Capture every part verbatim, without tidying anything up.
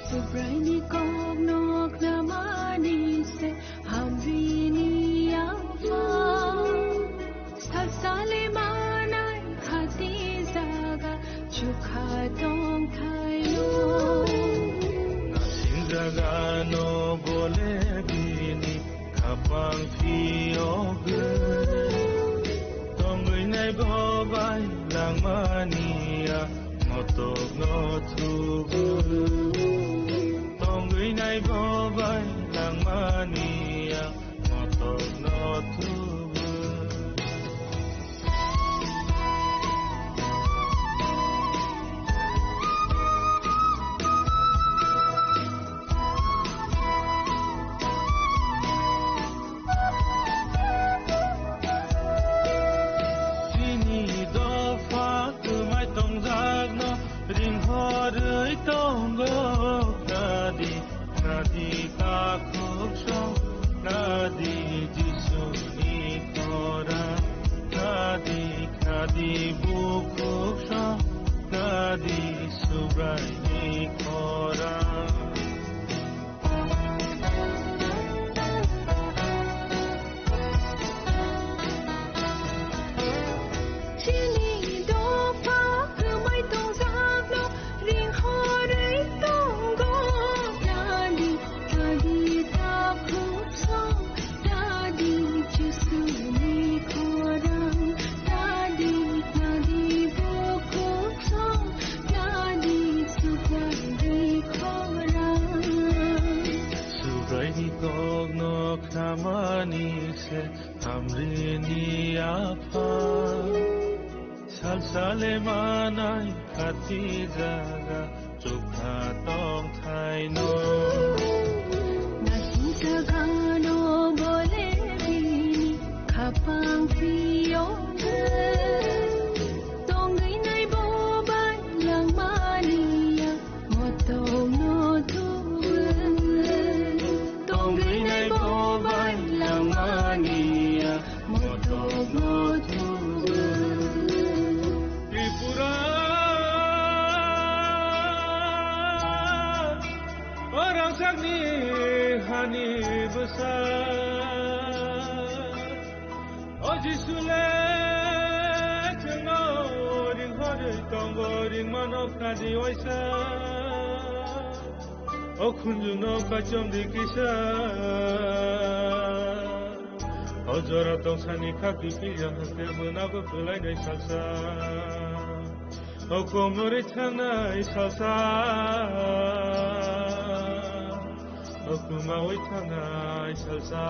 Subraini kok nok namani se hamrini yaphang. Sasali manai khati jaga chukha tongthaino. Nasing jagano bole bini khapang phiyogwi. Tongwi nai boba Langmani ya motokno thubu. Tongwi nai bo bai langmani ya motokno thubu. Chini dopha kwmai tongjakno ringhorwi tongo. Nadi, nadi takhuk song, nadi Jisuni khorang, nadi, nadi bukhuk song, nadi Subraini khorang. Chini dopha kwmai tongjakno ringhorwi tongo. Nadi, nadi takhuk song, nadi Jisuni khorang, nadi, nadi bukhuk song, nadi Subraini khorang. Subraini kokno khnamani se hamrini apha. Salsale manai khati jaga chukha tongthaino. Nasi jagano bole bini khapang phiyong. Tongwi nai bo bai langmani ya motokno thubu. Tongwi nai bo bai langmani ya motokno thubu. Tripura, o rangchakni hani bwsa. O Jisu le chwngno ringhorwi tongo, ringmano khadi waisa. O khunjuno kachomdi kisa. O jora tongsani khakdi pilya hwnkhe bwnago kwlainai salsa. O komorwi thangnai salsa. O kumawi thangnai salsa.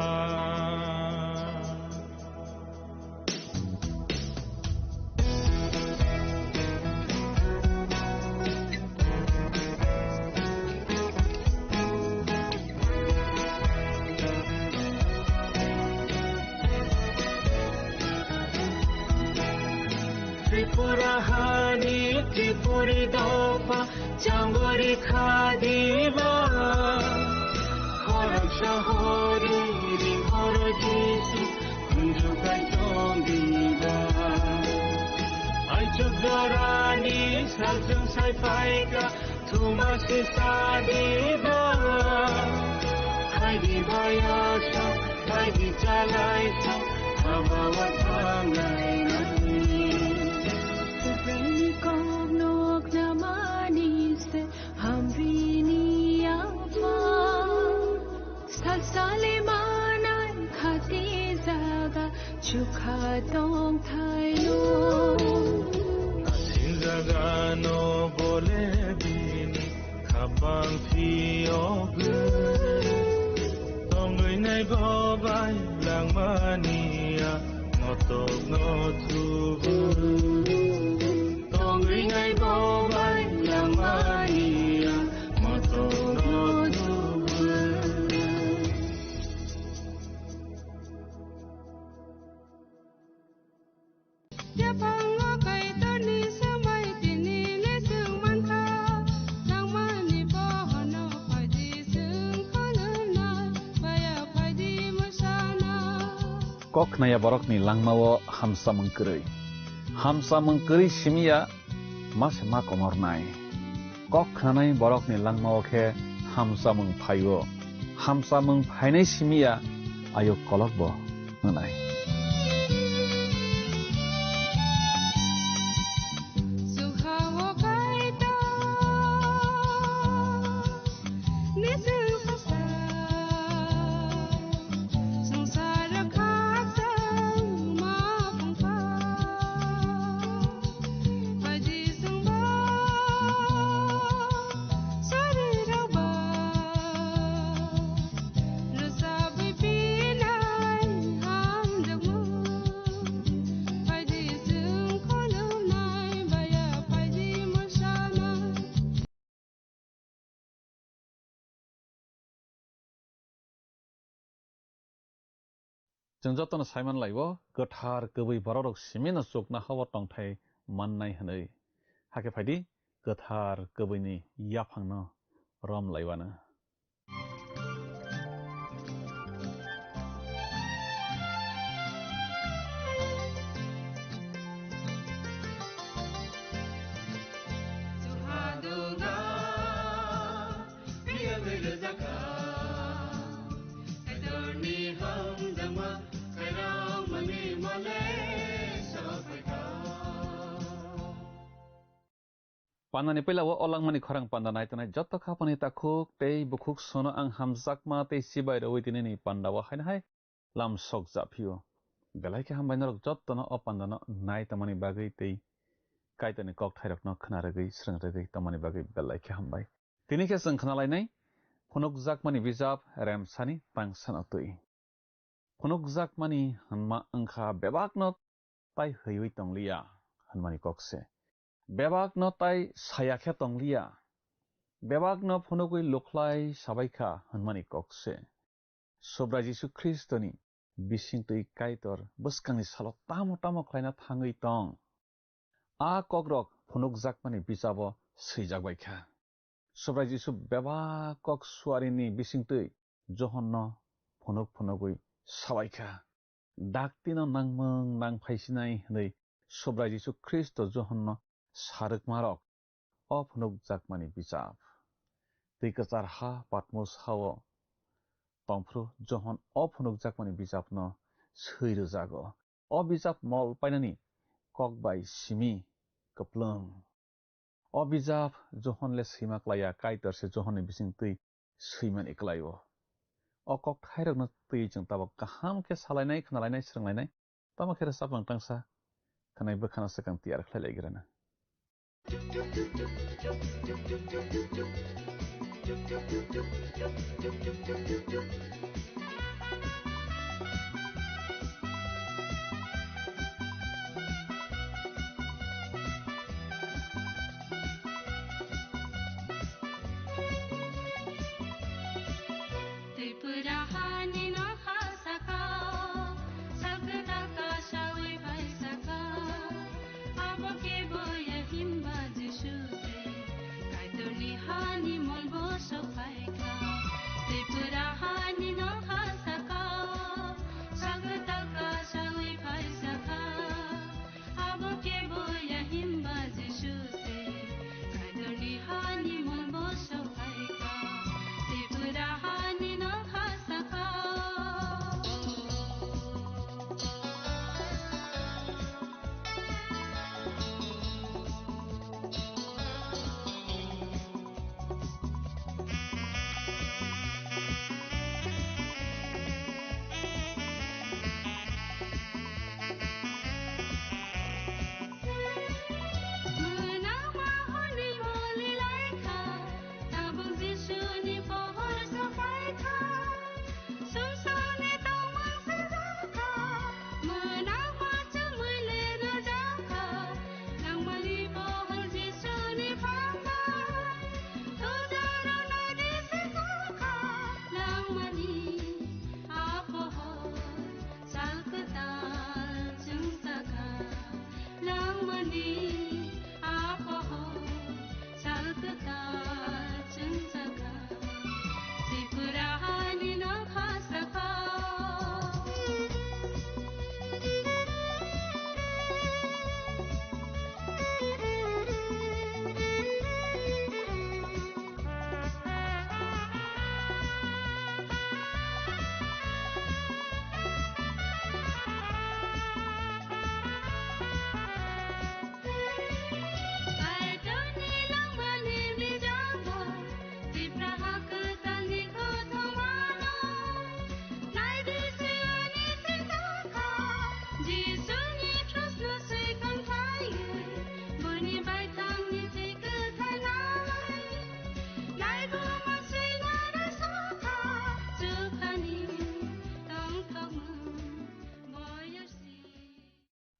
Tripura hani Tripuri dopha changori khadiba. Khoroksa hori ringhoro Jisu khunju kai tongdiba. Aichuk jorani salchung sai phaika thuma se sadiba. Haidi bayasa, haidi chalaisa, habawa thangnai nani. Subraini kokno khnamani se hamrini apha. Salsale manai khati jaga chukha tongthaino. Asin jagano bole bini khapang phiyogwi. Tongwi nai bo bai langmani ya motokno thubu. Tongwi nai bo bai langmani ya motokno thubu. Yaphango Kaitorni swmai tini le chwng mankha, nangmani bohono phaidi chwng kholwnai, baya phaidi mwsana. Kok khnaya borokni langmao hamsamung kwrwi. Hamsamung kwrwi simiya ma se ma komornai. Kok khnanai borokni langmao khe hamsamung phaio. Hamsamung phainai simiya ayuk kolokbo wngnai. Chwng jotono saiman laibo, kwthar kwbwi bororok simino chukna hao tongthai mannai hwnwi. Hakhe phaidi, kwthar kwbwini yaphangno rom laiwano. Pandani puila o langmani khorang panda nai tongnai joto khapani takhuk tei bukhuk sono ang hamjakma tei chibai rwi tinini panda o haino hai lam sok japhio. Belai khe hambai norok jotono o panda no nai tongmani bagwi tei Kaitorni kokthairokno khna rwgwi srwng rwgwi tongmani bagwi belai khe hambai. Tini khe chwng khna lainai phunukjakmani bijap Remsani tangsa no twi. Phunukjakmani hwnma wngkha bebakno tai hwiwi tongliya hwnmani kok se. Bebakno tai saya khe tongliya. Bebakno phunugwi lukhlai sabaikha hwnmani kok se. Subrai Jisu Khristoni bisingtwi Kaitor bwskangni salo tamo tamo khlaina thangwi tong. A kokrok phunukjakmani bijabo swijak bai kha. Subrai Jisu bebak kok suarini bisingtwi Johonno phunuk phunugwi sabai kha. Daktino nangmung nangphaisinai hwnwi Subrai Jisu Khristo Johonno sarwkmarok o phunukjakmani bijap. Twi kwchar ha Patmos hao tongphru Johon o phunukjakmani bijapno swi rwjago. O bijap mol painani kok bai simi kwplwng. O bijap Johon le swima klaiya, Kaitor se Johonni bising twi swimani klai-o. O kokthairokno twi chwng tabuk kaham khe salainai, khnalainai, swrwnglainai. Tamo khe rwchapmung tangsa khnai bwkhano swkang tiyar khlai lai grana. Tripura hani nokha saka, sakta kasawi bai saka, abo kebo ya himba Jisu se, Kaitorni hani molbo sopai kha. Tripura hani nokha saka, sakta kasawi bai saka, abo kebo ya himba Jisu se, Kaitorni hani molbo sopai kha, Tripura hani nokha saka.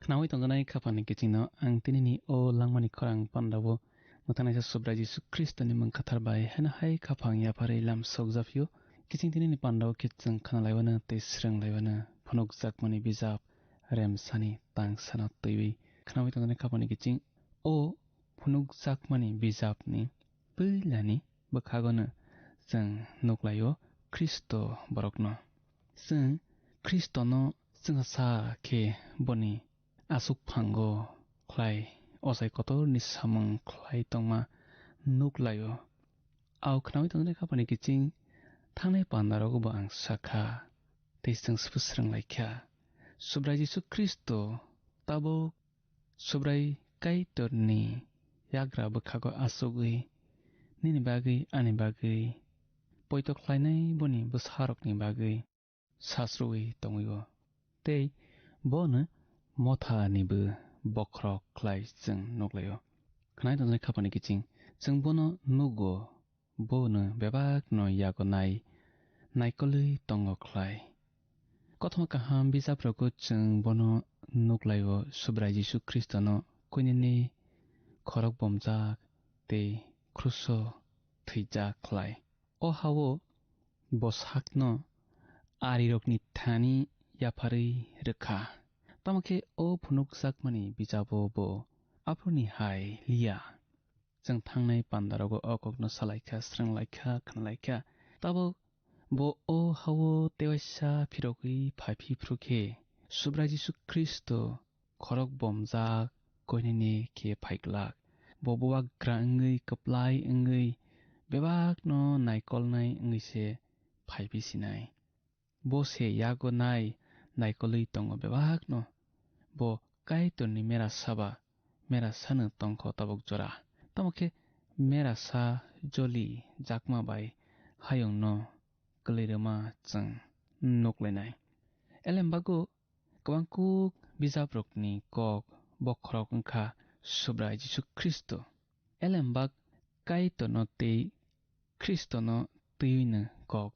Khnaui tongjanai khapangni kichingno ang tinini o langmani khorang pandao mwthangnaisa Subrai Jisu Khristoni mung kathar bai heno hai khapang yapharwi lam sokjaphio. Kiching tinini pandao khe chwng khnalaiwano tei srwnglaiwano. Phunukjakmani bijap remsani tangsano twiwi khnawi tongjaknai khapani kiching. O phunukjakmani bijapni puilani bwkhagono chwng nuklaio Khristo borokno. Chwng Khristono chwngsa khe boni aswk phango khlai ochai kotorni samung khlai tongma nuklaio. Au khnawi tongjaknai khapani kiching thangnai pandarogo bo ang sakha, tei chwng swrwng laikha. Subrai Jisu Khristo tabuk Subrai Kaitorni yagra bwkhago achugwi nini bagwi ani bagwi poito khlainai boni bwsarokni bagwi sasrwi tongwi-o, tei bono mothanibo bokhorok khlai chwng nuklaio. Khwnai tongjaknai khapani kiching chwng bono nugo, bono bebakno yago nai naikolwi tongo khlai. Kothoma kaham bijaprogo chwng bono nuklaio, Subrai Jisu Khristono kuinini khorok bomjak tei kruso thwijak khlai. O hao bo sakno arirokni thani yapharwi rwkha. Tamo khe o phunukjakmani bijabo bo aphuruni hai liya. Chwng thangnai pandarogo o kokno salaikha, swrwnglaikha, khwnalaikha. Tabuk bo o hao tewaisa phirogwi phai phi phru khe Subrai Jisu Khristo khorok bomjak koinene khe phaiglak. Bo bubagra wngwi, kwplai wngwi, bebakno naikolnai wngwi se phai phi sinai. Bo se yago nai naikolwi tongo bebakno. Bo Kaitorni mera saba, mera sano tongkho tabuk jora. Tamo khe mera sa joli jakma bai hayungno kwlwi rwma chwng nuklainai. Elembago kwbangkuk bijaprokni kok bokhorok wngkha Subrai Jisu Khristo. Elembak Kaitorno tei Khristono twiwino kok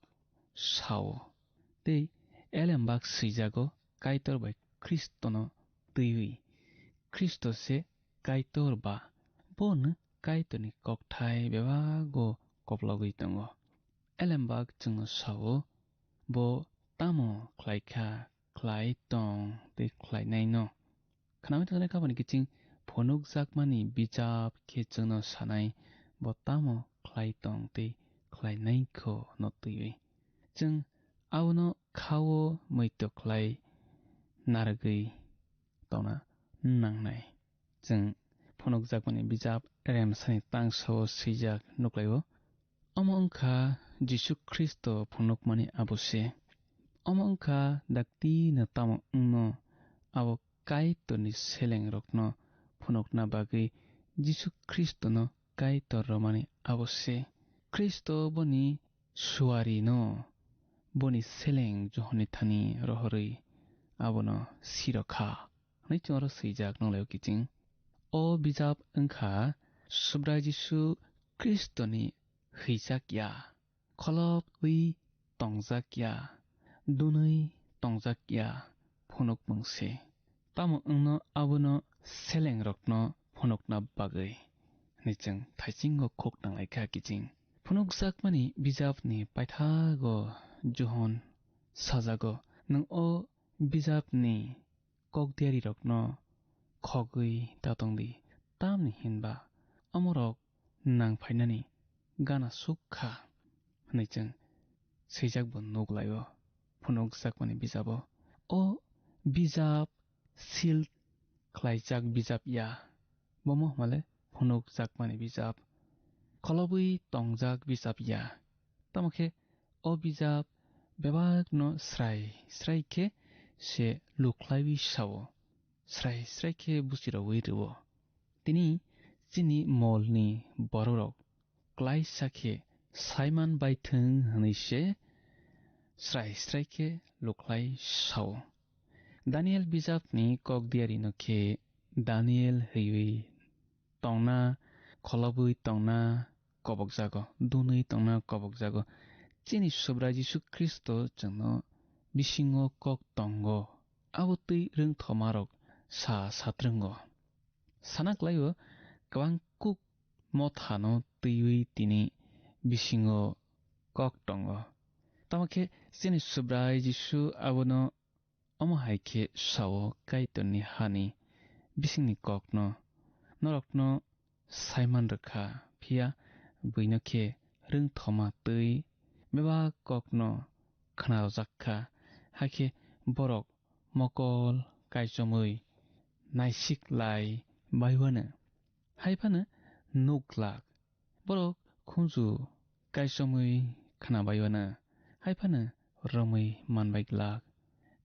sao. Tei elembak swijago Kaitor bai Khristono twiwi. Khristo se Kaitor ba, bono Kaitorni kokthai bebago koplogwi tongo. Elembak chwngno sao, bo tamo khlaikha, khlai tong tei khlainaino. Khnawi tongjaknai khapani kiching phunukjakmani bijap khe chwngno sanai, bo tamo khlai tong tei khlainaikho no twiwi. Chwng abono khao muitu khlai narwgwi tongna nangnai. Chwng phunukjakmani bijap remsani tangsao swijak nuklaio. Omo wngkha Jisu Khristo phunukmani abo se. Omo wngkha dakti no tamo wngno abo Kaitorni selengrokno phunukna bagwi Jisu Khristono Kaitor romani abo se. Khristo boni suarino boni seleng Johonni thani rohorwi abono sirokha. Hwnwi chwngno swijak nunglaio kiching. O bijap wngkha Subrai Jisu Khristoni hwijak ya, kholobwi tongjak ya, dunwi tongjak ya phunukmung se. Tamo wngno abono selengrokno phunukna bagwi hwnwi chwng thaisingo khuk nanglaikha kiching. Phunukjakmani bijapni paithago Johon sajago, nwng o bijapni kok diarirokno khogwi da tongdi, tamni hinba omorok nang phainani gana suk kha, hwnwi chwng swijak bo nuk lai-o phunukjakmani bijabo. O bijap seal khlaijak bijap ya, bomo hwnmale phunukjakmani bijap, kholobwi tongjak bijap ya. Tamo khe o bijap bebakno srai srai khe se lukhlaiwi sao, srai srai khe buchirogwi rwo. Tini chini molni bororok klaisa khe saiman baithwng hwnwi se srai srai khe lukhlai sao. Daniel bijapni kok diarino khe Daniel hwiwi tongna, kholobwi tongna kobokjago, dunwi tongna kobokjago. Chini Subrai Jisu Khristo chwngno bisingo kok tongo, abo twi rwngthomarok sa satrwngo. Sana klaio, kwbang kuk mothano twiwi tini bisingo kok tongo. Tamo khe chini Subrai Jisu abono Omo hai khe sao Kaitorni hani bisingni kokno, norokno saiman rwkha, phiya buino khe rwngthoma twi bebak kokno khna rwjak kha, hakhe borok mokol kaichomwi naisik lai baiwano, hai phano nuk glak. Borok khunju kaichomwi khna baiwano, hai phano romwi man bai glak.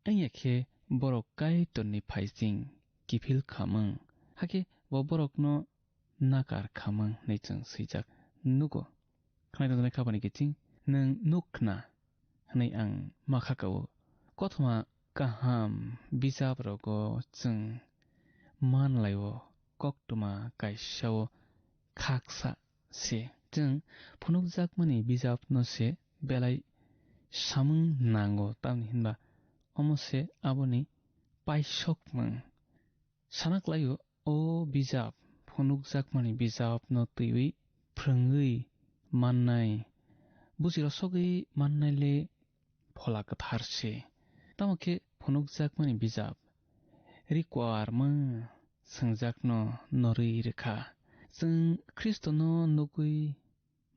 Wngya khe borok Kaitorni phaising kiphil khamung, hakhe bo borokno nakar khamung hwnwi chwng swijak nugo. Khnai tongjaknai khapani kiching, nwng nuk khna hwnwi ang ma kha kao. Kothoma kaham bijap rogo chwng man lai-o, koktwma kaisa-o khaksa se. Chwng phunukjakmani bijapno se belai samung nango, tamni hinba omo se aboni paisokmung. Sana klai-o, o bijap, phunukjakmani bijapno twiwi phrwngwi mannai, buji rosogwi mannai le Phola Kwthar se. Tamo khe phunukjakmani bijap, rikwarma swngjakno norwi rwkha. Chwng Khristono nugwi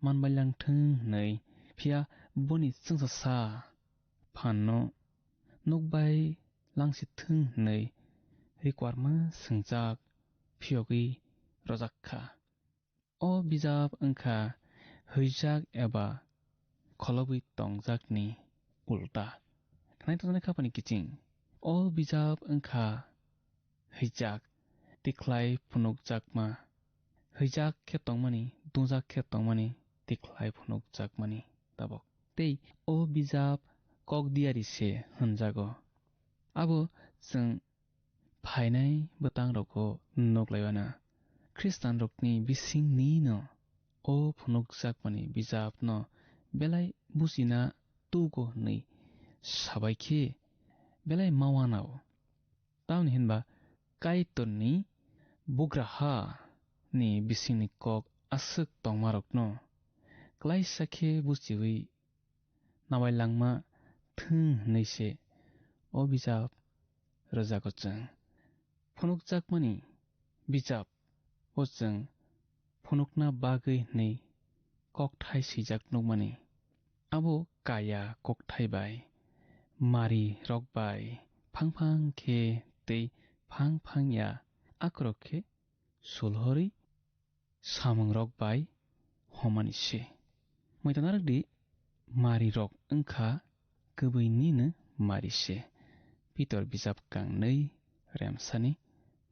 man bai lang thung hwnwi, phiya boni chwngsasa phanno nuk bai lang si thung hwnwi rikwarma swngjak phiyogwi rojak kha. O bijap wngkha hwijak eba kholobwi tongjakni ulta. Khnai tongjaknai khapani kiching. O bijap wngkha hwijak tikhlai phunukjakma, hwijak khe tongmani, dungjak khe tongmani, tikhlai phunukjakmani tabok. Tei o bijap kok diari se hwnjago. Abo chwng phainai bwtang rogo nuk laiwana. Khristanrokni bisingni no o phunukjakmani bijapno belai bujina tugo hwnwi sabai khe belai ma wanao. Tamni hinba Kaitorni bugraha ni bisingni kok aswk tongmarokno klaisa khe buchiwi nabai langma thung hwnwi se o bijap rwjago chwng. Phunukjakmani bijap o chwng phunukna bagwi hwnwi kokthai swijak nukmani. Abo kaya kokthai bai, mari rok bai, phang phang khe tei phang phang ya akorok khe sulhorwi samung rok bai homani se. Muitanarok di mari rok wngkha kwbwi nini mari se. Pitor bijap kangnwi remsani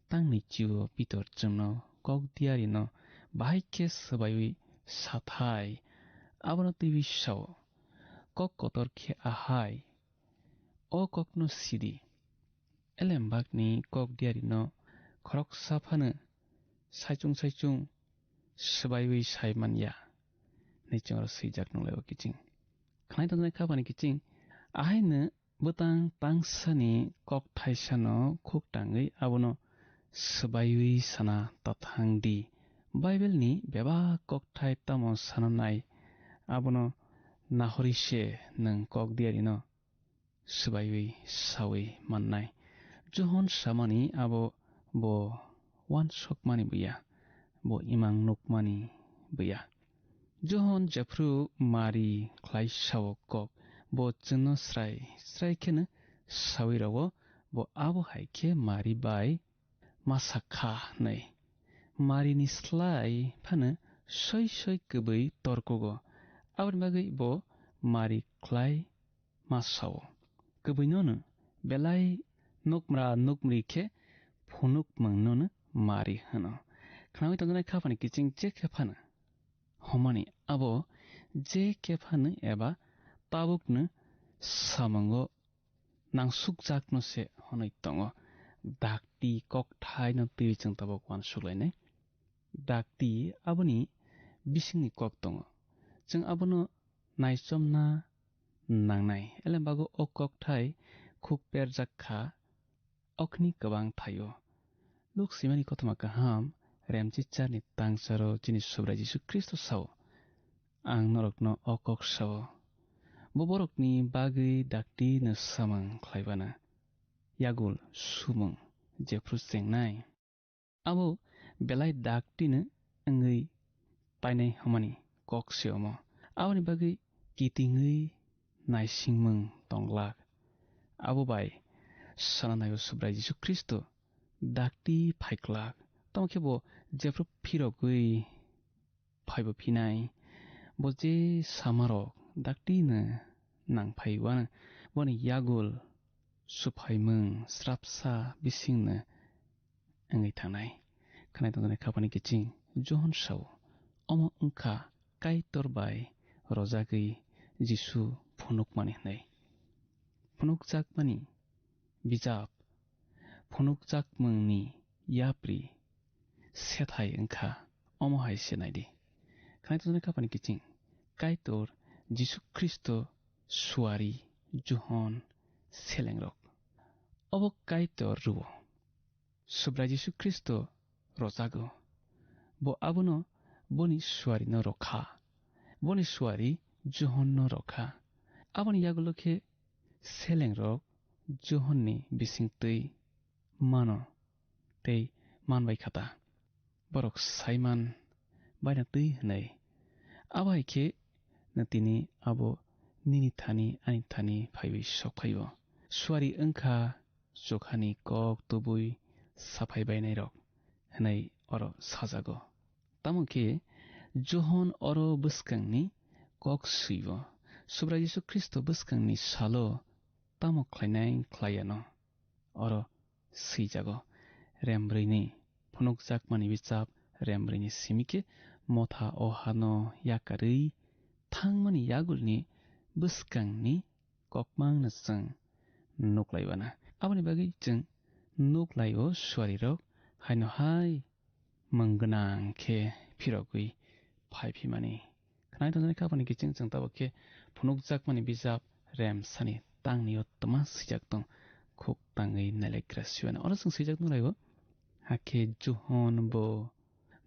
tangni chio Pitor chwngno kok diari no bahai khe swbaiwi sathai abono twiwi sao, kok kotor khe ahai, o kokno sidi. Elembakni kok diari no khoroksa phano saichung saichung swbaiwi sai man ya. Ni chwngno swijak nung lai o kiching. Khnai tongnai khapani kiching. Ahaino bwtang tangsani kok thaisano khuk tangwi abono swbaiwi sana tathang di. Bible ni bebak kokthai tamo sana nai abono nahori se nwng kok diari no swbaiwi sawi mannai. Johon samani abo bo uansukmani buya, bo imang nukmani buya. Johon jephru mari khlai sao kok, bo chwngno srai srai kheno sawi rwo, bo abo hai khe mari bai ma sa kha hwnwi. Marini slai phano soi soi kwbwi torkugo. Aboni bagwi bo mari khlai ma sao. Kwbwinono belai nukmra nukmri khe phunukmungnono mari hwno. Khnaui tongjaknai khaphani kiching je khe phano homani abo je khe phano eba tabukno samungo nangsukjakno se hwnwi tongo. Dakti kokthaino twiwi chwng tabuk uansuk lainai. Dakti aboni bisingni kok tongo. Chwng abono naichomna nangnai. Elembago o kokthai khuk perjak kha, okni kwbang thaio. Luk swimani kothoma kaham, remchicharni tangcharo chini Subrai Jisu Khristo sao, "Ang norokno o kok sao." Bo borokni bagwi dakti no samung khlaibana. yagul sumung jephru chengnai. Abo belai daktino wngwi painai hwnmani kok se omo. Aboni bagwi kitingwi naisingmung tong glak. Abo bai sananaio Subrai Jisu Khristo dakti phai glak. Tamo khe bo jephru phirogwi phaibo phinai. Bo je samarok daktino nang phai uanw, boni yagul suphaimung srapsa bisingno wngwi thanai. Khnai tongjaknai khapani kiching Johon sao, omo wngkha Kaitor bai rojagwi Jisu phunukmani hwnwi. Phunukjakmani bijap, phunukjakmungni yapri sethai wngkha, omo hai se naidi. Khnai tongjaknai khapani kiching Kaitor Jisu Khristo suari Johon selengrok. Obo Kaitor rwo. Subrai Jisu Khristo rojago. Bo abono boni suarino rokha. Boni suari Johonno rokha. Aboni yagulo khe selengrok Johonni bisingtwi mano tei manbai kha ta. Borok saiman baina twi hwnwi. Abo hai khe tini abo nini thani ani thani phaiwi sok phaio. Suari wngkha chukhani kok tubui saphai bainairok hwnwi oro sajago. Tamo khe Johon oro bwskangni kok swi-o. Subrai Jisu Khristo bwskangni salo tamo khlainai khlai yano. Oro swijago, Rembrwini phunukjakmani bijap Rembrwini simi khe motha o hano yakarwi thangmani yagulni bwskangni kokmangno chwng nuklai uana. Aboni bagwi chwng nuklaio suarirok haino hai mung gwnang khe phirogwi phai phimani. Khnai tongjaknai khapani kiching chwng tabuk khe phunukjakmani bijap Remsani tangni o twma swijak tong, khuk tangwi nailaikra siwano. Oro chwng swijak nukhlaio, hakhe Johon bo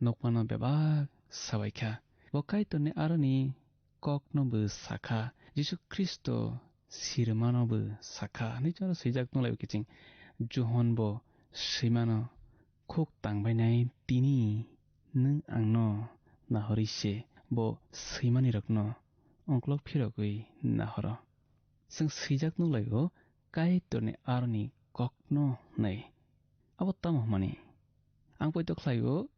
nukmano bebak sabaikha. Bo Kaitorni aroni kokno bo sakha, Jisu Khristo sirmano bo sakha. Hwnwi chwng oro swijak nukhlaio kiching, Johon bo swimano, khuk tangbainai tini nwng angno nahorwi se bo swimanirokno ongklok phirogwi nahoro. Chwng swijak nukhlaio Kaitorni aroni kokno hwnwi. Abo tamo hwnmani? Ang poito khlaio,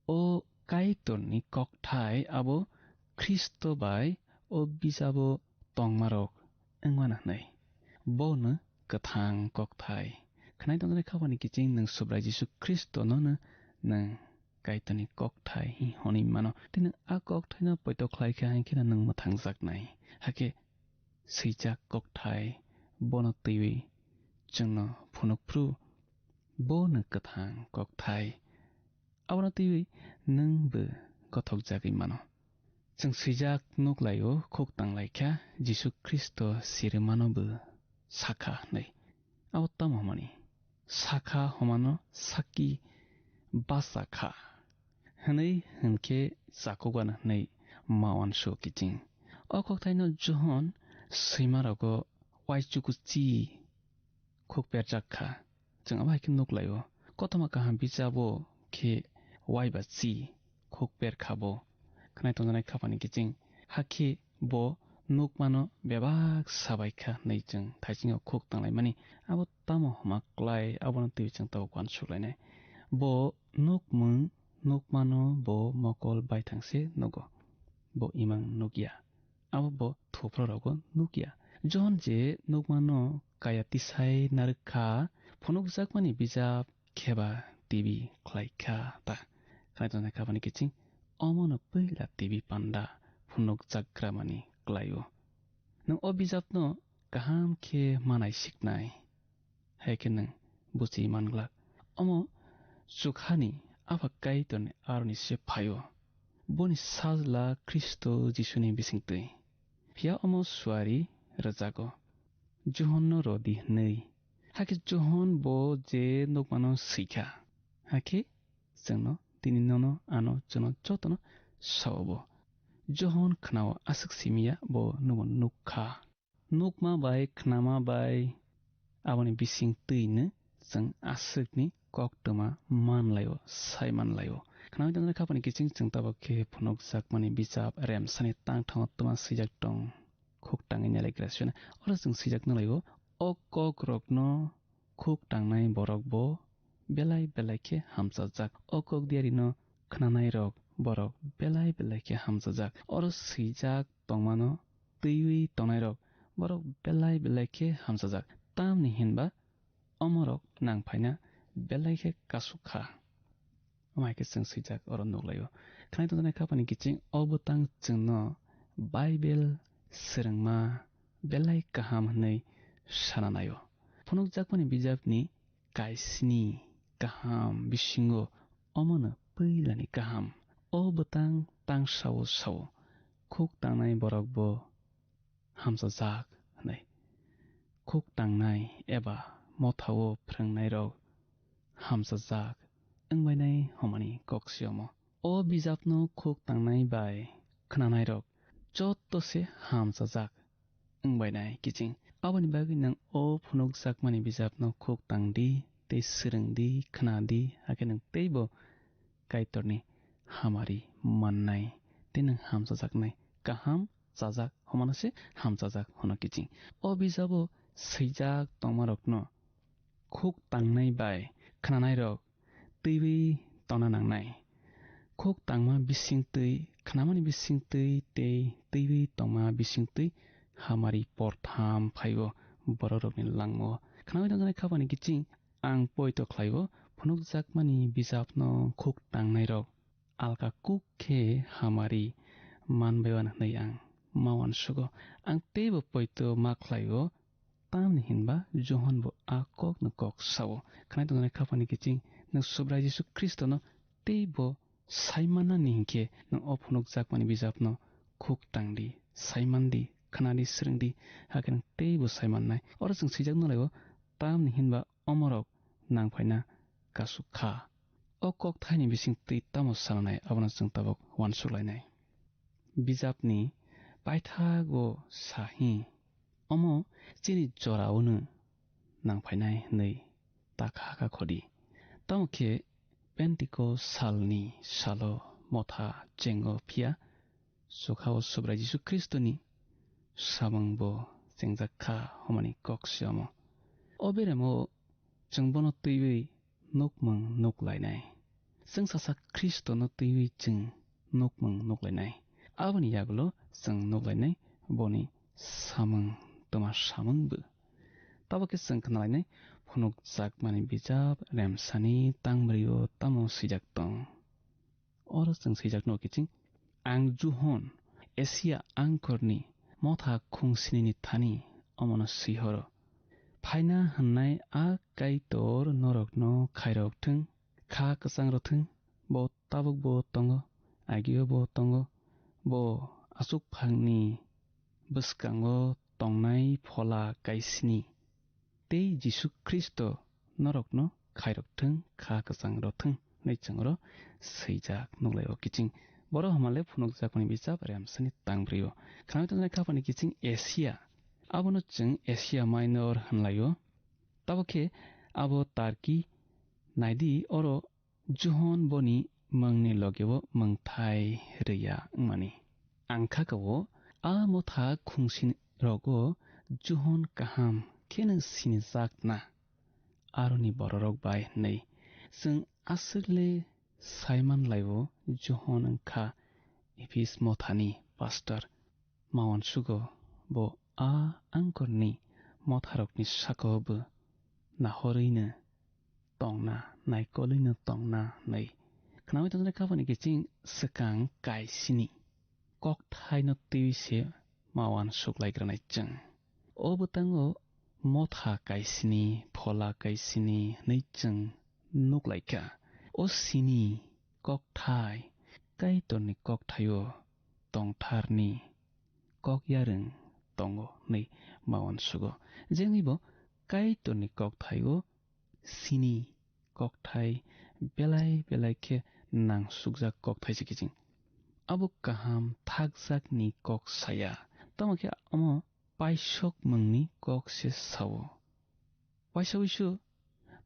o Kaitorni kokthai abo Khristo bai o bijabo tongmarok wngmano hwnwi. Bono kwthang kokthai. Khnai tongjaknai khapani kiching nwng Subrai Jisu Khristono nwng Kaitorni kokthai hwnwi mano. Tei nwng a kokthaino poito khlai kha, hai kheno nwng mwthangjaknai. Hakhe swijak kokthai bono twiwi chwngno phunuk phru, bono kwthang kokthai. Abono twiwi nwng bo gothokjagwi mano. Chwng swijak nuklaio, khuk tanglaikha, Jisu Khristo sirwmano bo sakha hwnwi. Abo tamo hwnmani? Sakha hwnmano sakki basa kha hwnwi hwnkhe chakukgwano hwnwi ma uansugo kiching. O kokthaino Johon swimarogo uaichuku chi khuk perjak kha. Chwng abo hai khe nuk lai-o. Kothoma kaham bijabo khe uaiba chi khuk per kha bo. Khnai tongjaknai khapani kiching. Hakhe bo nukmano bebak sabai kha hwnwi chwng thaisingo khuk tanglaimani. Abo tamo hwnma klai, abono twiwi chwng tabuk uansuk lainai. Bo nukmung nukmano bo mokol baithang se nugo. Bo imang nuk ya. Abo bo thupra rogo nuk ya. Johon je nukmano kaya tisai narwk kha, phunukjakmani bijap kheba tibi khlai kha ta. Khnai tongjaknai khapani kiching, omono puila tibi panda phunukjakgramani klai-o. Nwng o bijapno kaham khe manai siknai. Hai khe nwng buchi man glak. Omo chukhani Apha Kaitorni aroni se phai-o. Boni Sajla Khristo Jisuni bisingtwi. Phiya omo suari rwjago, Johonno rw di hwnwi. Hakhe Johon bo je nukmano swi kha. Hakhe chwngno tini nono ano chwngno jotono sao bo. Johon khna-o aswk simi ya, bo nwngbo nuk kha. Nukma bai khnama bai Aboni bising twino chwng aswkni koktwma manlaio, sai manlaio. Khnaui tongjaknai khapani kiching chwng tabuk khe phunukjakmani bijap Remsani tangthango twma swijak tong, khuk tangwi nailaikra siyano. Oro chwng swijak nalaio, o kokrokno khuk tangnai borok bo belai belai khe hamchajak. O kok diarino khnanairok borok belai belai khe hamchajak. Oro swijak tongmano twiwi tongnairok borok belai belai khe hamchajak. Tamni hinba omorok nangphaina belai khe kasuk kha. Omo hai khe chwng swijak oro nuklaio. Khwnai tongjaknai khapani kiching o bwtang chwngno Bible swrwngma belai kaham hwnwi sana naio. Phunukjakmani bijapni kaisni kaham bisingo omono puilani kaham. O bwtang tang sao sao, khuk tangnai borok bo hamchajak hwnwi. Khuk tangnai eba mothao phrwngnairok hamchajak wngbainai hwnmani kok si omo. O bijapno khuk tangnai bai khnanairok joto se hamchajak wngbainai kiching. Aboni bagwi nwng o phunukjakmani bijapno khuk tang di, tei swrwng di, khna di, hakhe nwng teibo Kaitorni hamari mannai, tei nwng hamchajaknai, kaham chajak hwnmano se hamchajak hwno kiching. O bijabo swijak tongmarokno khuk tangnai bai khnanairok twiwi tongna nangnai. Khuk tangma bisingtwi, khnamani bisingtwi tei twiwi tongma bisingtwi hamari portham phaio bororokni langmao. Khnaui tongjaknai khapani kiching ang poito khlaio, phunukjakmani bijapno khuk tangnairok alka kuk khe hamari manbaiwan hwnwi ang ma uansugo. Ang teibo poito ma khlaio, tamni hinba Johon bo a kokno kok sao. Khwnai tongjaknai khapani kiching nwng Subrai Jisu Khristono teibo sai mannani hinkhe nwng o phunukjakmani bijapno khuk tang di, sai man di, khna di, swrwng di, hakhe nwng teibo sai mannai. Oro chwng swijak nalaio, tamni hinba omorok nangphaina kasuk kha. O kokthaini bisingtwi tamo sananai abono chwng tabuk uansuklainai. Bijapni paithago sa hi, omo chini joraono nangphainai hwnwi ta kha kha khodi. Tamo khe Pentecost salni salo motha chengo phiya, Chukhao Subrai Jisu Khristoni samung bo chengjak kha hwnmani kok si omo. O beremo chwng bono twiwi nukmung nuklainai. Chwng sasa Khristono twiwi chwng nukmung nuklainai. Aboni yagulo chwng nuklainai boni samung twma samung bo. Tabo khe chwng khnalainai phunukjakmani bijap Remsani tangbrio tamo swijak tong. Oro chwng swijak no kiching, ang Johon Asia angkorni motha khungsinini thani omono swi horo. Phaina hwnnai a Kaitor norokno khairok thung, kha kwchang rw thung, bo tabuk bo tongo, agio bo tongo, bo aswk phangni bwskango tongnai phola kaisni. Tei Jisu Khristo norokno khairok thung, kha kwchang rw thung hwnwi chwng oro swijak nuklai o kiching. Boro hamale phunukjakmani bijap Remsani tangbrio. Khwnai tongjaknai khapani kiching Asia. Abono chwng Asia Minor hwnlai o. Tabo khe abo Turkey, naidi oro Johon boni mungni logeo mungthai rwya wngmani. Ang kha ka-o, a motha khungsin rogo Johon kaham kheno sinijak na. Aroni bororok bai hwnwi chwng aswkle sai man lai-o, Johon wng kha Ephes mothani pastor. Ma uansugo bo a angkorni motharokni sakao bo nahorwino tongna, naikolwino tongna hwnwi. Khnaui tongjaknai khapani kiching swkang kaisini kokthaino twiwi se ma uansuklaigranai chwng. O bwtango motha kaisini, phola kaisini hwnwi chwng nuklaikha. O sini kokthai Kaitorni kokthaio tongtharni kok yarwng tongo hwnwi ma uansugo. Jengwibo Kaitorni kokthaio sini kokthai belai belai khe nangsukjak kokthai se kiching. Abo kaham thakjakni kok saya. Tamo khe omo paisok mungni kok se sao. Waisa wisu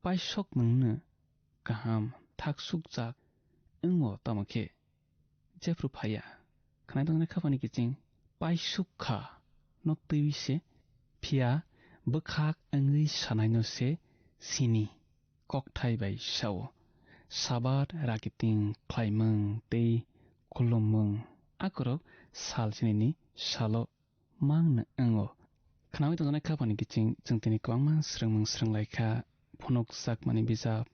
paisok mungno kaham thak sukjak wngo, tamo khe jephru phaiya. Khwnai tongni khapani kiching paisuk kha no twiwi se, phiya bwkhak wngwi sanaino se sini kokthai bai sao. Sabat rakiting khlaimung tei khulumung akorok sal sinini salo mangno wngo. Khnaui tongjaknai khapani kiching chwng tini kwbangma swrwngmung swrwnglaikha, phunukjakmani bijap,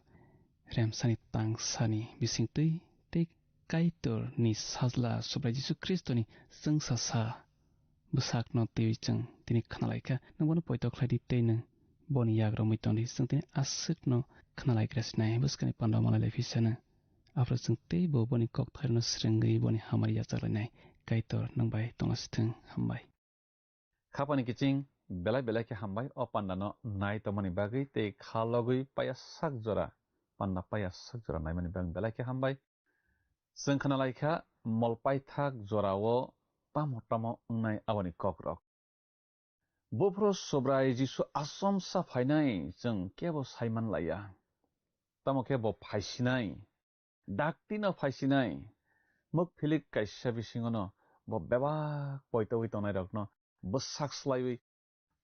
remsani tangsani bisingtwi tei Kaitorni Sajla Subrai Jisu Khristoni chwngsasa bwsakno twiwi chwng tini khnalaikha. Nwng bono poito khlaidi tei nwng boni yak romwi tongdi. Chwng tini aswkno khnalaigra sinai, bwskangni panda malai lai phisano. Aphuru chwng teibo boni kokthairokno swrwngwi boni hamari yachaklainai. Kaitor nwng bai tonglasithwng. Hambai. Khapani kiching belai belai khe hambai o pandano nai tongmani bagwi tei kha logwi paiyasak jora, panda paiyasak jora naimani bagwi belai khe hambai. Chwng khna lai kha, mol paithak jorao tamo tamo wngnai aboni kokrok. Buphuru Subrai Jisu achomsa phainai chwng kebo saiman laiya. Tamo khe bo phaisinai, daktino phaisinai, mukphilik kaisa bisingono bo bebak poitowi tongnairokno bwsak slaiwi,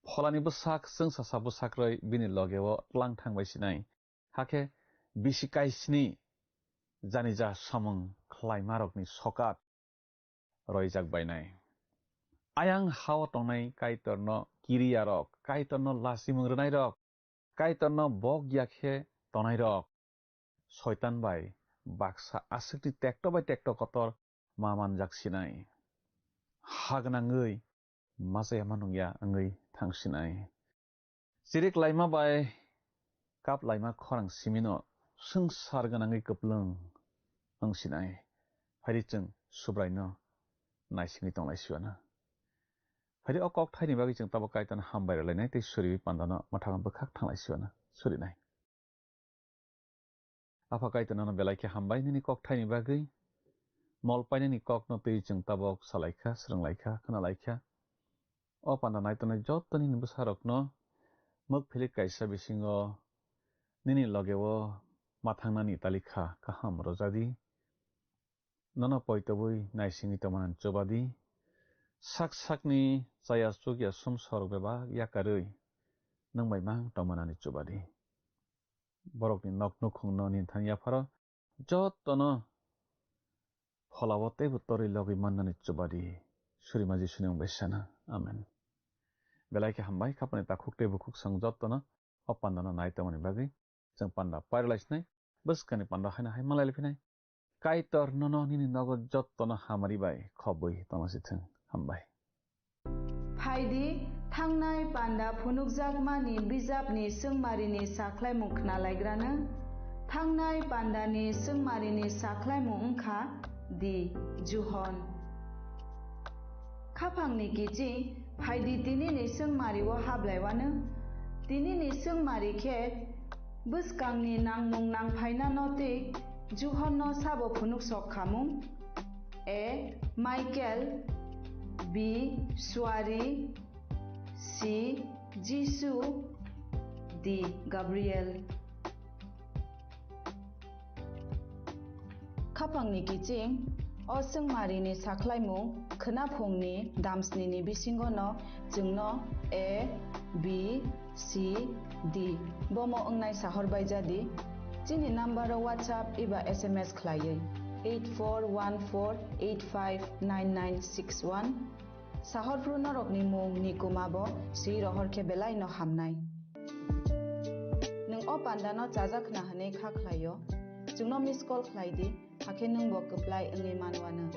pholani bwsak chwngsasa bwsakrwi bini logeo tlang thangbai sinai. Hakhe bisi kaisni janija samung khlaimarokni sokat roijak bainai. Ayang hao tongnai Kaitorno kiriyarok, Kaitorno lachimung rwnairok, Kaitorno bok ya khe tonairok, Soitan bai baksa aswkni tekto bai tekto kotor ma manjak sinai. Ha gwnangwi machaya ma nungya wngwi thang sinai. Chirik laima bai kap laima khorang simino swngchar gwnangwi kwplwng wng sinai. Phaidi chwng Subraino naisingwi tonglai siwana. Phaidi o kok thaini bagwi chwng tabuk Kaitorno hambai rwlainai tei suriwi pandano mwthangno bwkhak thanglai siwana surinai. Apha Kaitor nono belai khe hambai nini kok thaini bagwi. Mol painani kokno twi chwng tabuk salaikha, swrwnglaikha, khwnalaikha. O panda naitongnai joto nini bwsarokno mukphilik kaisa bisingo nini logeo ma thangnani talikha kaham rwjadi. Nono poitobwi naisingwi tongmani chubadi. Sak sakni chaya chukya sumsorok bebak yakarwi nwng bai mang tongmanani chubadi. Borokni nok nukhungno nini thani yapharo jotono pholao teibo torwi logwi mannani chubadi. Surima Jisuni mung bai sana. Amen. Belai khe hambai, khapani takhuk tei bukhuk sang jotono o pandano nai tongmani bagwi. Chwng panda pairwlai sinai, bwskangni panda haino hai malai phinai. Kaitor nono nini nogo jotono hamari bai khobwi tongna si thung. Hambai. Phaidi, thangnai panda phunukjakmani bijapni swngmarini sakhlaimung khnalaigrano. Thangnai pandani swngmarini sakhlaimung wngkha di Juhon. Khaphangni kiching phaidi tinini swngmario hablaiwano. Tinini swngmari khe bwskangni nangmung nangphainano tei Juhonno sabo phunuk sok khamung. A. Michael. B. Suari. C. Jisu. D. Gabriel. Khaphangni kiching, o swngmarini sakhlaimung khwnaphungni damsnini bisingono chwngno A, B, C, D bomo wngnai sahor baijadi. Chini numbero WhatsApp eba S M S khlaiwi eight four one four eight five nine nine six one. Sahorphru norokni mung ni kuma bo swi rohor khe belai no hamnai. Nwng o panda no chajak khna hwnwi kha khlai o, chwngno miss call khlai di, hakhe nwng bo kwplai wngwi man uanw.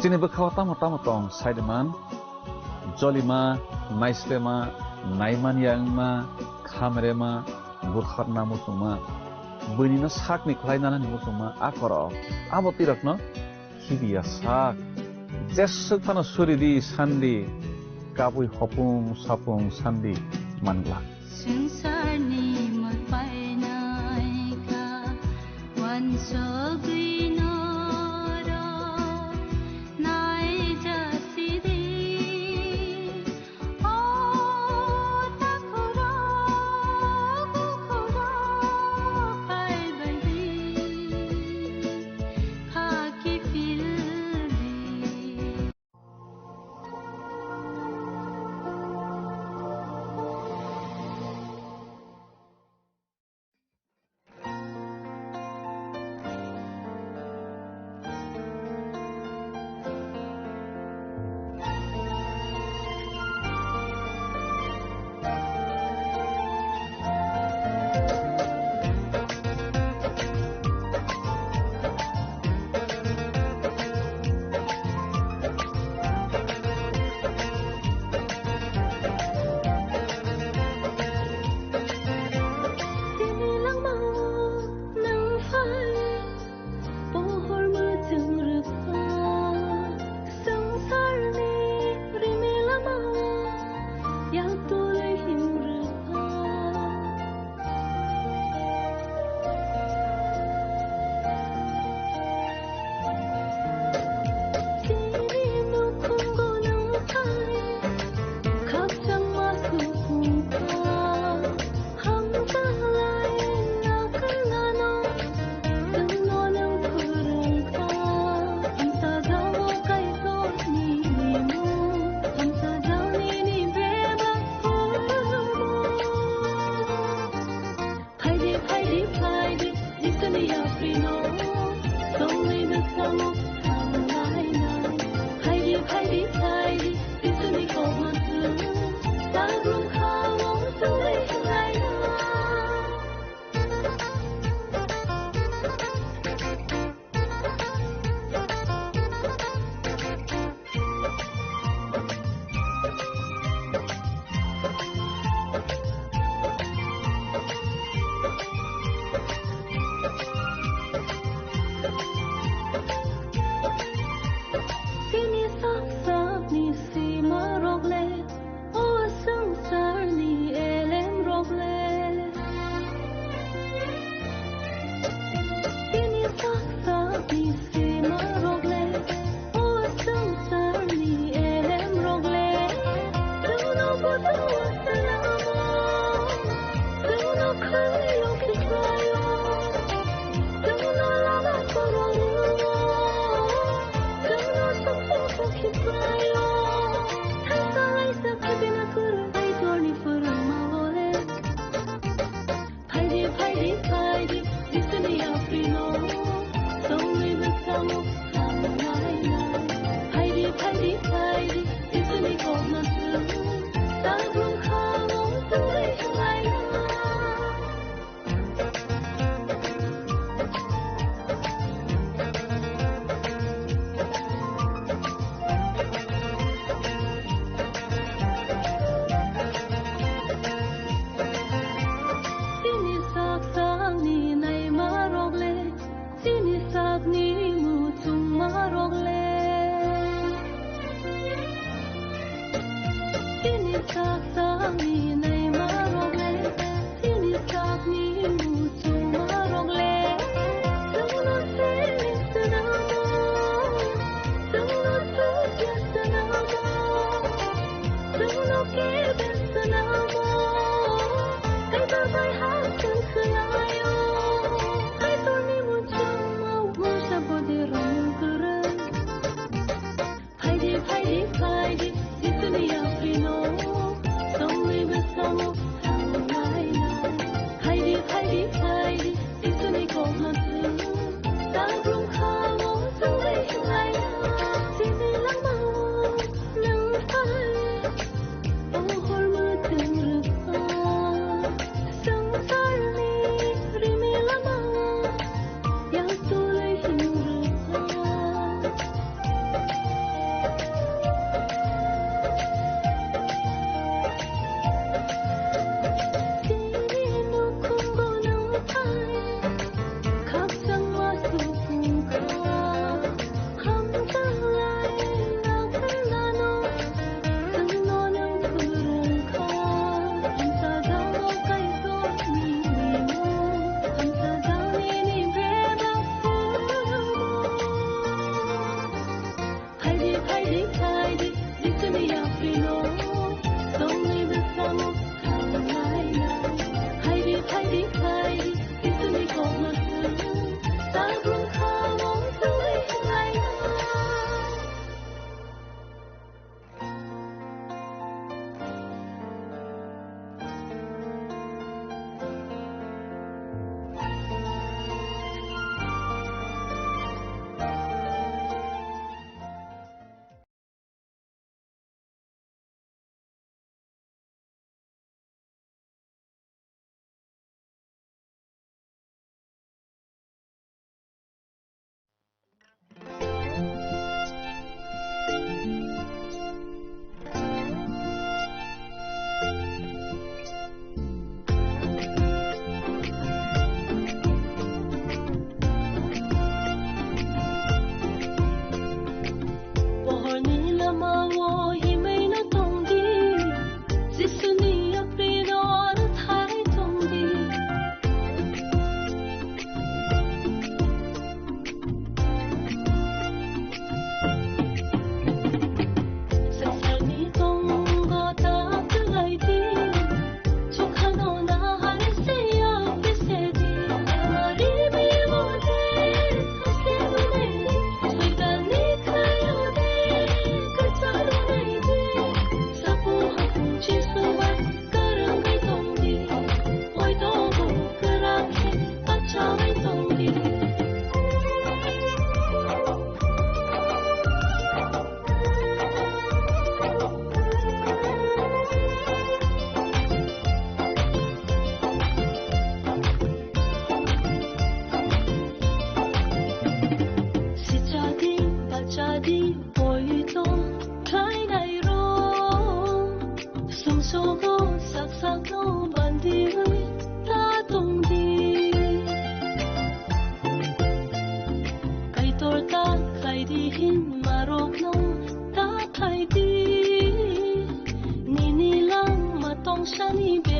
Chini bwkhao tamo tamo tong saidiman, jolima, naislema, naimanya wngma, khamrema, bukharna muchungma, buinino sakni khlai nanani muchungma a korok, abo twirakno khibiya sak. Jeswk phano suridi sandi, kabui hopung sapung sandi manglak. Swngcharni mol painai kha, uansugwi norok naijasidi. O takhurok, bukhurok phaibaidi, khaki phildi. Tini langmao nwng phai, pohor mwchwng rwkha. Swngcharni rimil lamao yak twi him rwkha. Chini nukhungo nwng phai, khakchangma sukung kha. Hamjaknai nakarnano chwngno nwng phwrwng kha. Hamsajao Kaitorni mung, hamsajao nini bebak phwrwngmung. Phaidi, phaidi, phaidi, Jisuni yaprino tongwi bwskango thangnai nai. Phaidi, phaidi, phaidi, Jisuni kokno chwng tabuk kha o tongwi thangnai nai. Chini sak sakni simarok le, o swngcharni elemrok le. Chini sak sakni simarok le, o swngcharni elemrok le. Chwngno bujo salamo, chwngno khwlio khiklaio, chwngno lama kwrwngno, chwngno songchoko khiklaio. Thansa laisa khajina kwrwng Kaitorni phwrwngma o le. Phaidi, phaidi, phaidi, Jisuni yaprino tongwi bwskango thangnai nai. Phaidi, phaidi, phaidi, Jisuni kokno chwng tabuk kha o tongwi thangnai nai. Chini sak sakni naimarok le, chini sakni muchungmarok le. Chini sak sakni naimarok le, chini sakni muchungmarok le. Chwngno sini swnamo, chwngno sujya swnamo, chwngno kebe swnamo. Kaitor bai ha chwng khwlaio, Kaitorni muchungmao mungsa bodi rwng kwrwng. Phaidi, phaidi, phaidi, Jisuni yaprino tongwi bwskango thangnai nai. Phaidi, phaidi, phaidi, Jisuni kokno chwng tabuk kha o tongwi thangnai nai. Chini langmao nwng phai, o hor mwchwng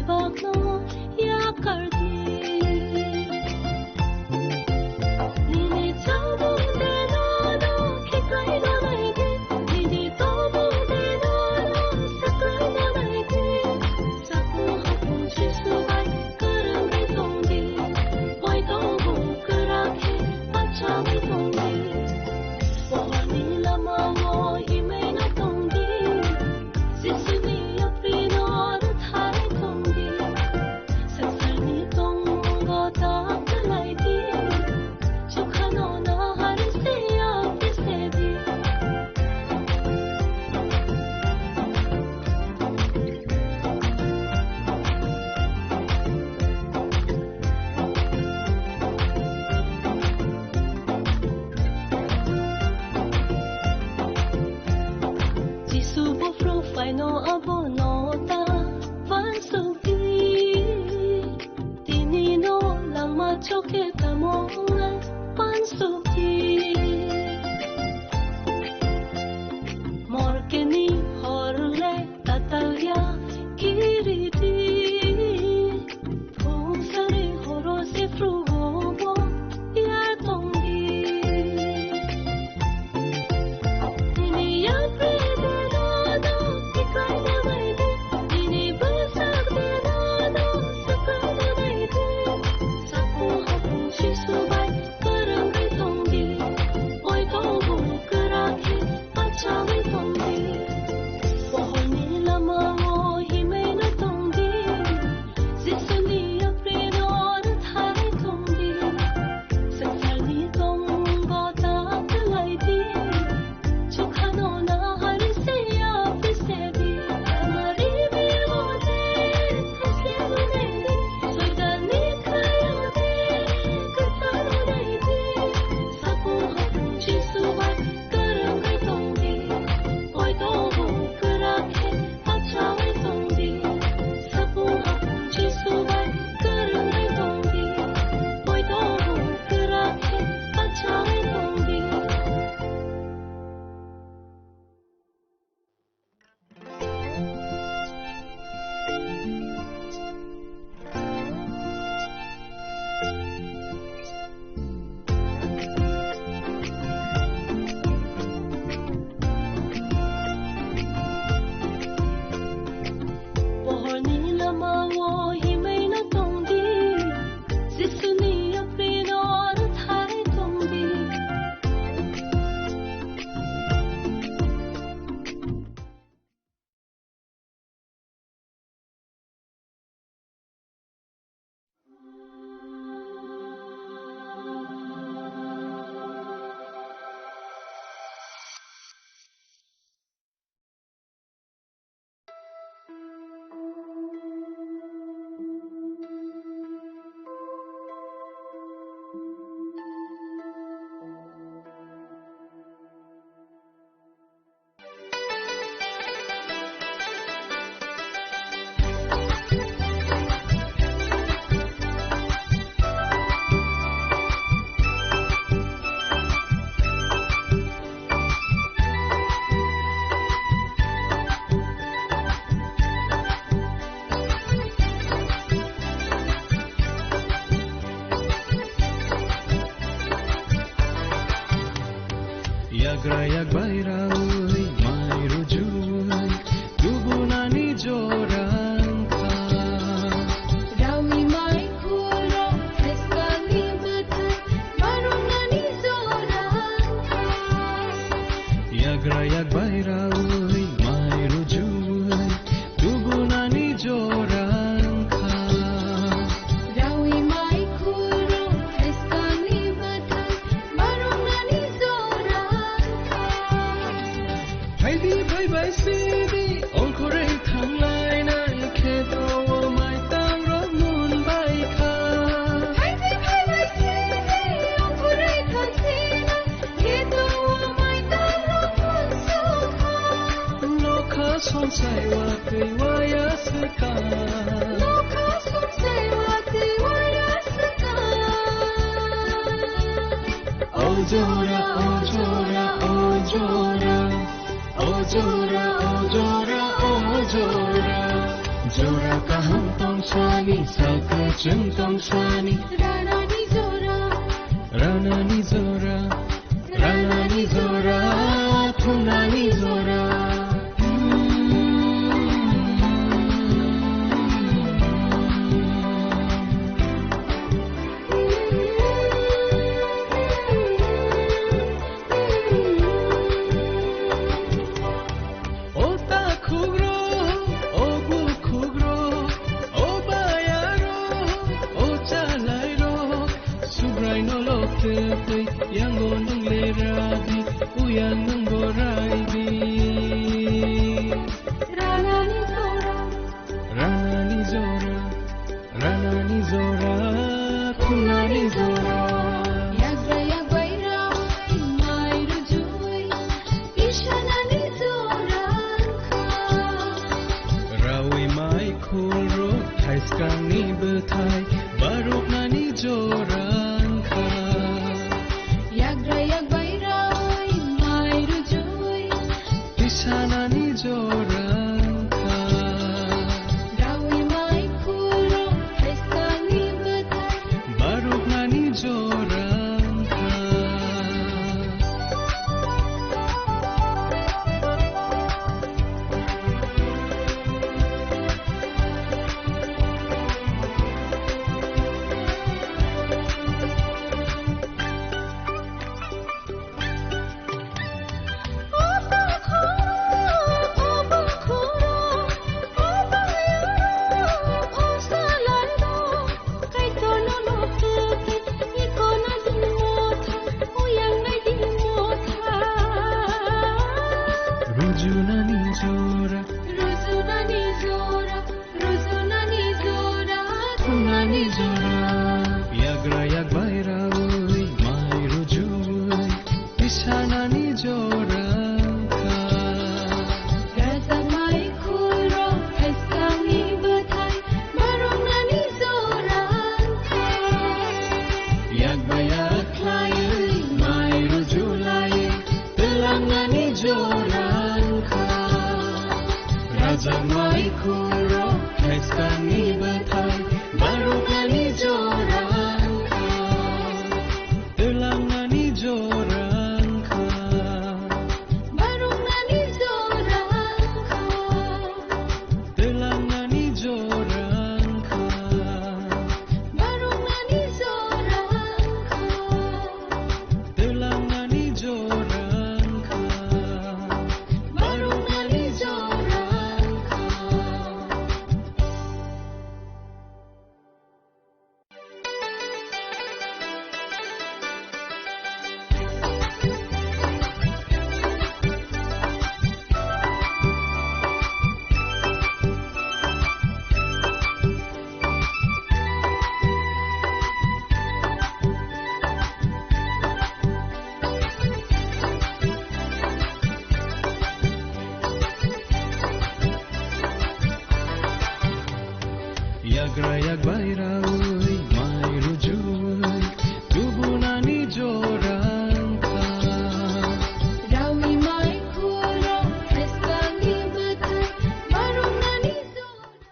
bagno yakar di. Nini chamung de nono khiklai no nai di. Nini tomung de nono saklai no nai di. Sakung hapung Jisu bai kwrwngwi tong di. Poito bo kwrak khe bachaui tong di. Pohorni lamao himwi no tong di. Jisuni yaprino rwthai tong di. Swngcharni tongmungo ta kwlai di. Chukhano nahar se ya pise di. Jisu buphuru phaino abono ta uansuk di. Tini no langma chokhe tamo wngnai uansuk di. Morkeni hor le tatal ya kiri di. Phung sari horo se phrugo bo ya tong di. Nini yapri de nono khiklai no nai di. Nini bwsak de nono saklai no nai di. Sakung hapung Jisu bai kwrwngwi tong di. Poito bo kwrak khe bachaui tong di. Pohorni lamao himwi no tong di. Jisuni yaprino rwthai tong di. Swngcharni tongmungo ta kwlai di. Chukhano nahar se ya pise di. Amari bibo je khasle nai di. Soitanni khayo je kwthano nai di. Sakung hapung Jisu bai kwrwngwi tong di. Poito bo kwrak khe bachaui tong di. Sakung hapung Jisu bai kwrwngwi tong di. Poito bo kwrak khe bachaui tong di. Pohorni lamao himwi no tong di. Jisuni yaprino rwthai tong di. Yagra yak bai raui mai rujuai, tubunani jora wngkha. Raui mai khulrok Khristoni bwthai, barunani jora wngkha. Yagra yak bai raui mai rujuai, tubunani jora wngkha. Raui mai khulrok Khristoni bwthai, barunani jora wngkha. Phaidi phaibai sidi, ongkhorwi thanglainai kheto o maitangrok munbai kha. Phaidi phaibai sidi, ongkhorwi thangsinai kheto o maitangrok munsukha. Nokha sonsai watwi waya swkang. Nokha sonsai watwi waya swkang. O jora, o jora, o jora. O jora, o jora, o jora. Jora kaham tong Sani saka chwng tong sani. Ranani jora. Ranani jora. Ranani jora. Thunani jora. O takhukro, o bukhukro, o bayaro, o chalairo, Subraino lokte tei yango nung le radi, uyang nung borai di. Ranani jora. Ranani jora. Ranani jora, thunani jora. Yagra yak bai rawi mai rujui, pisanani jora wngkha. Rawi mai khulro, thaiskangni bwthai, baruknani jora wngkha. Yagra yak bai rawi mai rujui, pisanani jora wngkha. Rawi mai khulro, thaiskangni bwthai. Baruknani jora wngkha. Rujunani jora. Rujunani jora. Rujunani jora, thunani jora. Yagra yak bai rawi mai rujui, pisanani jora wngkha. Rajak mai khulro, thaiskangni bwthai, baruknani jora wngkha. Yak bai yak khlaiwi mai rujulai, twlangnani jora wngkha. Rajak mai khulro, thaiskangni bwthai, baruknani jora wngkha. Twlangnani jora wngkha. Baruknani jora wngkha. Twlangnani jora wngkha. Baruknani jora wngkha. Twlangnani jora wngkha. Baruknani jora wngkha. Yagra yak bai rawi mai rujui, tubunani jora wngkha. Rawi mai khulro, thaiskangni bwthai, baruknani jora.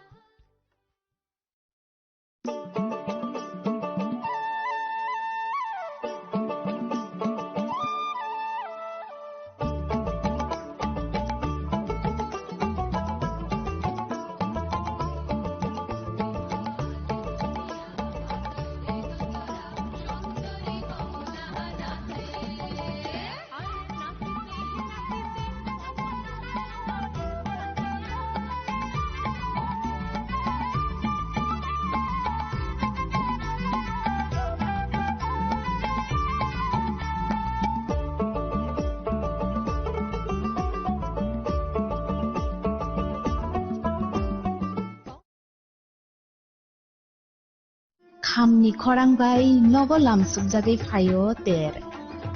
Khamni khorang bai nogo lamsukjagwi phaio ter.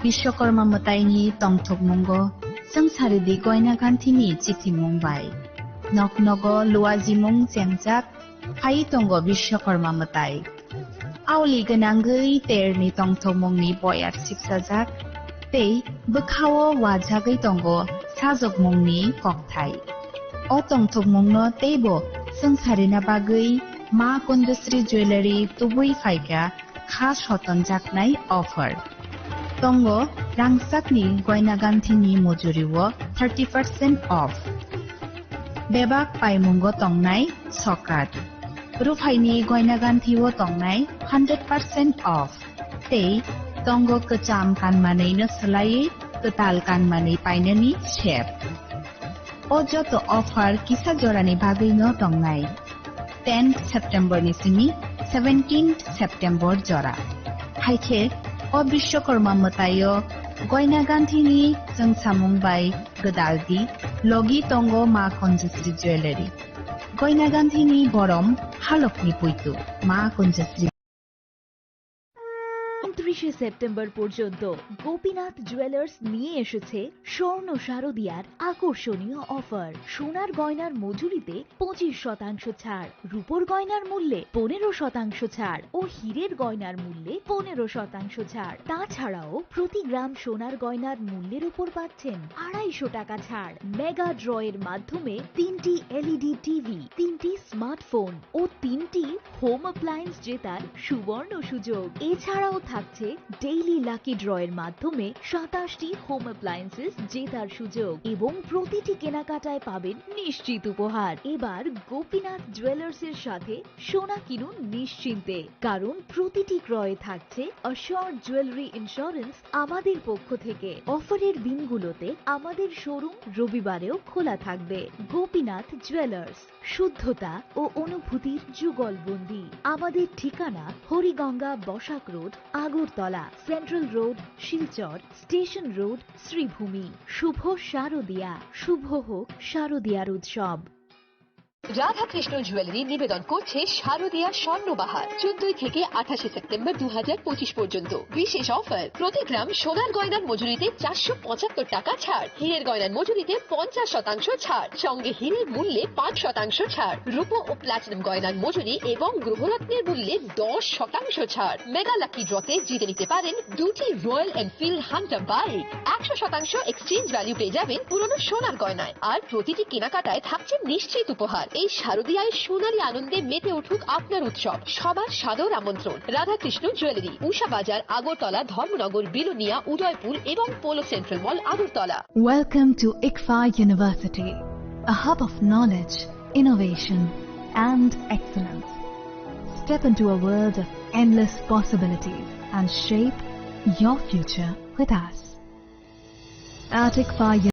Biswakorma mwtaini tongthokmungo chwng saridi Goina Ganthini chithimung bai. Nok nogo luajimung chengjak phai tongo Biswakorma mwtai. Aoli gwnangwi terni tongthokmungni boyar sipsajak tei bwkhao wajagwi tongo sajokmungni kokthai. O tongthokmungno teibo chwng sarina bagwi Ma Kunjasri Jewellery tubui phaikha kha sotonjaknai offer. Tongo rangchakni goina ganthini mojuri o thirty percent off. Bebak paimungo tongnai sokat. Ruphaini goina ganthi o tongnai hundred percent off. Tei tongo kwcham kanmanwi no swlaiwi kwtal kanmanwi painani sep. O joto offer kisa jorani bagwi no tongnai. Tenth September ni simi seventeenth September jora. Haikhe o Bishwakarma mwtaio goina ganthini chwngsamung bai gwdal di logi tongo Ma Kunjasri Jewellery. Goina ganthini borom halokni puitu Ma Kunjasri. ঊনত্রিশে সেপ্টেম্বর পর্যন্ত গোপীনাথ জুয়েলার্স নিয়ে এসেছে স্বর্ণ শারদিয়ার আকর্ষণীয় অফার। সোনার গয়নার মজুরিতে পঁচিশ শতাংশ ছাড়, রূপোর গয়নার মূল্যে পনেরো শতাংশ ছাড় ও হীরের গয়নার মূল্যে পনেরো শতাংশ ছাড়। তাছাড়াও প্রতি গ্রাম সোনার গয়নার মূল্যের উপর পাচ্ছেন আড়াইশো টাকা ছাড়। মেগা ড্রয়ের মাধ্যমে তিনটি এলইডি টিভি, তিনটি স্মার্টফোন ও তিনটি হোম অ্যাপ্লায়েন্স জেতার সুবর্ণ সুযোগ। এছাড়াও থাকছে ডেইলি লাকি ড্রয়ের মাধ্যমে সাতাশটি হোম অ্যাপ্লায়েন্সেস জেতার সুযোগ এবং প্রতিটি কেনাকাটায় পাবেন নিশ্চিত উপহার। এবার গোপীনাথ জুয়েলার্সের সাথে সোনা কিনুন নিশ্চিন্তে, কারণ প্রতিটি ক্রয়ে থাকছে অ্যাসিওরড জুয়েলারি ইন্স্যুরেন্স আমাদের পক্ষ থেকে। অফারের দিনগুলোতে আমাদের শোরুম রবিবারেও খোলা থাকবে। গোপীনাথ জুয়েলার্স, শুদ্ধতা ও অনুভূতির যুগলবন্দি। আমাদের ঠিকানা Hariganga Basak road, Agartala, central road, Silchar, station road, Sribhumi. শুভ শারদিয়া, শুভ হোক শারদিয়ার উৎসব। রাধাকৃষ্ণ জুয়েলারি নিবেদন করছে শারদিয়া স্বর্ণবাহার, চোদ্দই থেকে আঠাশে সেপ্টেম্বর দু হাজার পঁচিশ পর্যন্ত। বিশেষ অফার, প্রতি গ্রাম সোনার গয়নার মজুরিতে চারশো পঁচাত্তর টাকা ছাড়, হীরের গয়নার মজুরিতে পঞ্চাশ শতাংশ ছাড়, সঙ্গে হীরের মূল্যে পাঁচ শতাংশ ছাড়, রূপো ও প্লাটিনাম গয়নার মজুরি এবং গ্রহরত্নের মূল্যে দশ শতাংশ ছাড়। মেগা লাকি ড্রতে জিতে নিতে পারেন দুটি রয়্যাল এনফিল্ড হান্টার বাইক। একশো শতাংশ এক্সচেঞ্জ ভ্যালু পেয়ে যাবেন পুরনো সোনার গয়নায়, আর প্রতিটি কেনাকাটায় থাকছে নিশ্চিত উপহার। এই শারদিয়ায় সোনালী আনন্দে মেতে উঠুক আপনার উৎসব। সবার সাদর আমন্ত্রণ। রাধাকৃষ্ণ জুয়েলারি, উষা বাজার, আগরতলা, ধর্মনগর, বিলোনিয়া, উদয়পুর এবং polo central mall, Agartala. Welcome to ICFAI University, a hub of knowledge, innovation, and excellence. Step into a world of endless possibilities and shape your future with us. At ICFAI